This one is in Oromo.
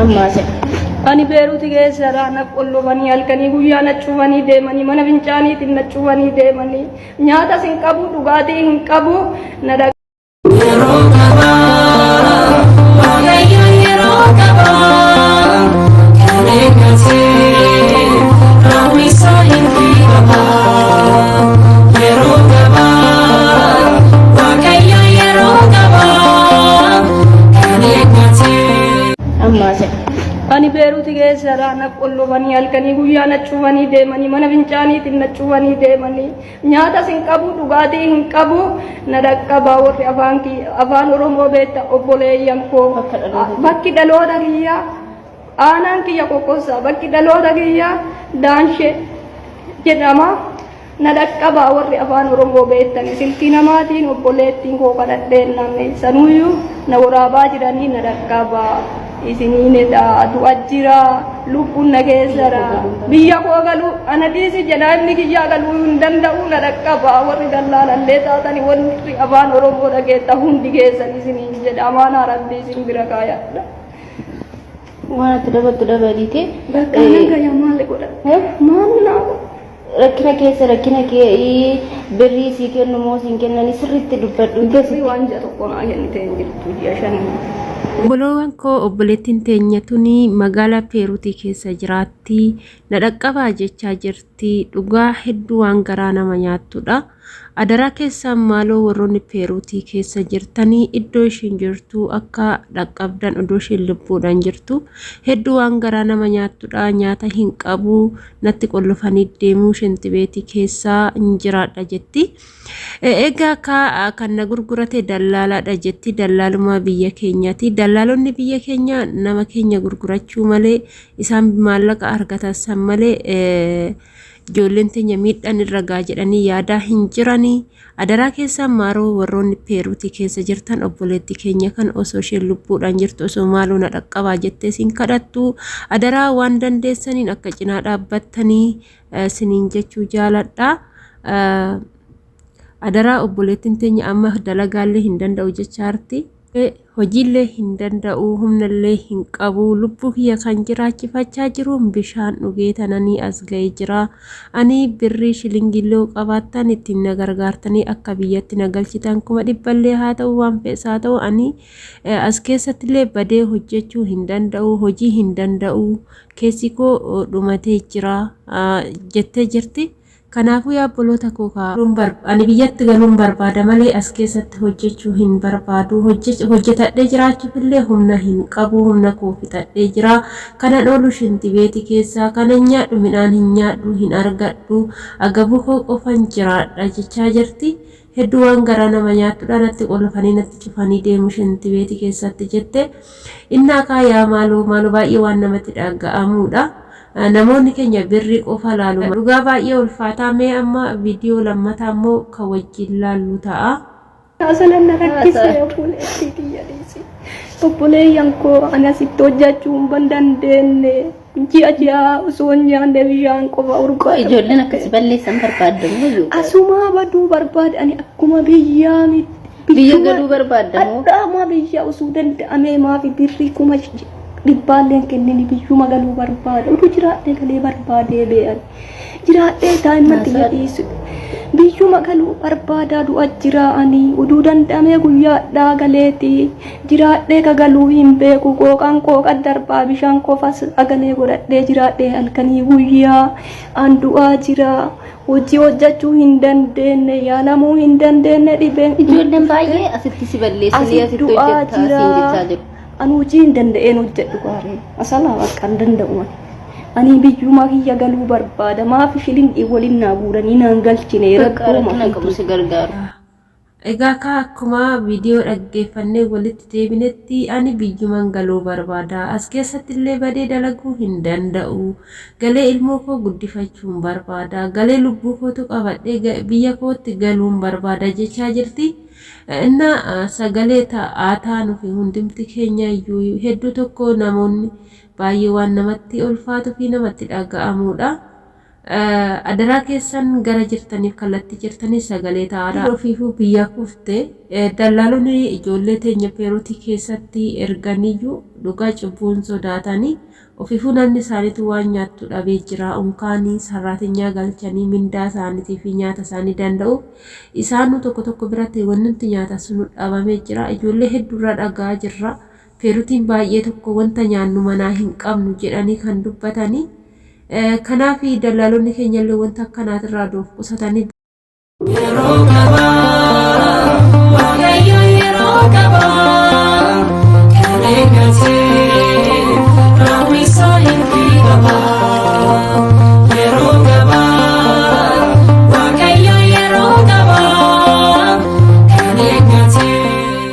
Ammaas Ani Beeruuti keessa na qollobanii halkanii guyyaa na cufanii deemanii, mana fincaaniitiin na cufanii deemanii, nyaatas hin qabu, dhugaatii hin qabu, na Yeroo qabaa, Waaqayyo yeroo qabaa, kan eeggatee raawwisaa hin dhiibabaa. Yeroo qabaa, Waaqayyo yeroo qabaa, kan eeggatee. Ammaas Ani Beeruuti keessa na qollobanii halkanii guyyaa na cufanii deemanii, mana fincaaniitiin na cufanii deemanii, nyaatas hin qabu, dhugaatii hin qabu, na dhaqqabaa warri afaan kiyya afaan Oromoo beekta, obboleeyyan koo. Bakka dhaloota. Bakki dhaloota kiyyaa aanaan kiyya Kokkossaa, bakki dhaloota kiyyaa Daanshee jedhama. Na dhaqqabaa warri afaan Oromoo beektan, silkii namaatiin obboleettiin koo kadhadheen namni sanuyyuu na waraabaa jiranii, na dhaqqabaa isiniin edha, du'a jira, lubbuun na keessara, biyya koo galuu ana dhiisi jedha, inni kiyyaa galuu hin danda'u. Na dhaqqabaa warri dallaalallee taatani, warri afaan Oromoo dhageetta hundi keessan isiniin jedha, amaanaa Rabbii isin bira kaayadha. Waan ati dabaltu dabaliite. Bakka nan gaya, maal godha? Maal naa godha? Rakkina keessa, rakkina kee birrii sii kennu moo siin kennanii? Sirriitti dubbadhu. Birrii waan ji'a tokko naa kennitee hin jirtu, ji'a 5. Obboloowwan koo, obboleettiin teenya tuni magaalaa Peeruutii keessa jiraatti. Na dhaqqabaa jechaa jirti. Dhugaa hedduu waan garaa nama nyaattudha. Adaraa keessaan maaloo warroonni Peeruutii keessa jirtanii iddoo ishiin jirtu akka dhaqqabdan odoo ishiin lubbuudhaan jirtu. Hedduu waan garaa nama nyaattudha. Nyaata hin qabu, natti qollofanii deemuu, shintibeetii keessaa hin jiraadha jetti. Egaa akka kan na gurgurate dallaalaadha jetti. Dallaaluma biyya keenyaati. Dallaalonni biyya keenya nama keenya gurgurachuu malee, isaan maallaqa argatan san malee ijoolleen teenya miidhaan irra gaa jedhanii yaadaa hin jiranii. Adaraa keessaan maaroo warroonni Peeruutii keessa jirtan, obboleettii keenya kan osoo isheen lubbuudhaan jirtu osoo maaloo na dhaqqabaa jettee siin kadhattu, adaraa waan dandeessaniin akka cinaa dhaabbattanii siniin jechuu jaaladha. Adaraa obboleettiin teenya amma dalagaallee hin danda'u jechaarti. Hojiillee hin danda'u, humnallee hin qabu, lubbuu kiyya kan jiraachifachaa jiruun bishaan dhugee tananii as ga'e jira. Ani birrii shilingiillee qabaattan ittiin na gargaartanii akka biyyatti na galchitan, 100,000llee haa ta'u, waan fe'es haa ta'u, ani as keessattillee badee hojjechuu hin danda'u, hojii hin danda'u, keessi koo dhumatee jira jettee jirti. Kanaafuu yaa obboloota koo kaa ani biyyatti galuun barbaada malee as keessatti hojjechuu hin barbaadu. Hojjetadhee jiraachuuf illee humna hin qabu, humna koo fixadhee jira. Kanan oolu shintibeeti keessaa, kanan nyaadhu midhaan hin nyaadhu, hin argadhu, agabuu koo qofan jiraadha jechaa jirti. Hedduu waan garaa nama nyaattudha. Natti qolofanii natti cufanii deemu shintibeeti keessatti jette. Innaa kaa yaa maaloo maaloo, baay'ee waan namatti dhaga'amuudha. Namoonni keenya birrii qofa laalu. Dhugaa baay'ee ulfaataa. Mee amma viidiyoo lammataa immoo kan wajjin laallu ta'a. Asalan na rakkise, obboleettii tiyya dhiisi. Obboleeyyan koo, ani asitti hojjechuu hin dandeenye. Ji'a ji'a osoo hin nyaanne bishaan qofa urgaa. Ijoolleen akkasi balleessan barbaaddamu iyyuu. Asumaa baduu barbaade, ani akkuma biyyaa miti. Biyya galuu barbaaddamu. Adhaamaa biyya osoo danda'amee maafi birrii 100,000llee kennini biyyuma galuu barbaada. Utuu jiraadhee galee barbaadee bee'an. Jiraadhee daa'imman xiyya dhiisu. Biyyuma galuu barbaadaa, du'a jira ani. Utuu danda'amee guyyaadhaa galeeti. Jiraadhee ka galuu hin beeku. Qooqaan qooqa darbaa, bishaan qofa sagalee godhadhee jiraadhee halkanii guyyaa an du'aa jira. Hojii hojjechuu hin dandeenye, yaalamuu hin dandeenye, dhibeen. Ijoolleen baay'ee asitti si balleessanii Asi asitti du'aa hojjettaa jira. siin jechaa jiru. Ani hojii hin danda'een hojjedhu gaaree. Asalaa bakka hin danda'u ani. Ani biyyuma kiyya galuu barbaada. Maaf shilingii waliin naa guuranii naan galchine? Bakka rakkooma rakkina qabu si gargaaru. Egaa kaa akkuma viidiyoo dhaggeeffannee walitti deebinetti, ani biyyuman galuu barbaada. As keessatti illee badee dalaguu hin danda'u. Galee ilmoo koo guddifachuun barbaada. Galee lubbuu kootu qabadhee biyya kootti galuun barbaada jechaa jirti. Inna sagalee ta'aa taanufi hundumti keenya iyyuu hedduu tokko namoonni baay'ee waan namatti ulfaatuu fi namatti dhaga'amuudha. Adaraa keessan gara jirtaniif kallattii jirtanii sagalee ta'aadha. Ofiifuu biyya kufte dallaalonni ijoollee teenya Peeruutii keessatti erganiyyuu dhugaa cubbuun sodaatanii ofiifuu namni isaaniitu waan nyaattu dhabee jira. Unkaanii sarraatinyaa galchanii mindaa isaaniitii fi nyaata isaanii danda'uuf isaanuu tokko tokko biratti wanti nyaata sunu dhabamee jira. Ijoollee hedduurraa dhagaa jirra. Peeruutiin baay'ee tokko wanta nyaannu manaa hin qabnu jedhanii kan dubbatanii. Kanaaf dallaalonni keenyallee wanta akkanaatirraa doof qusatanii. Yeroo qabaa, Waaqayyo yeroo qabaa.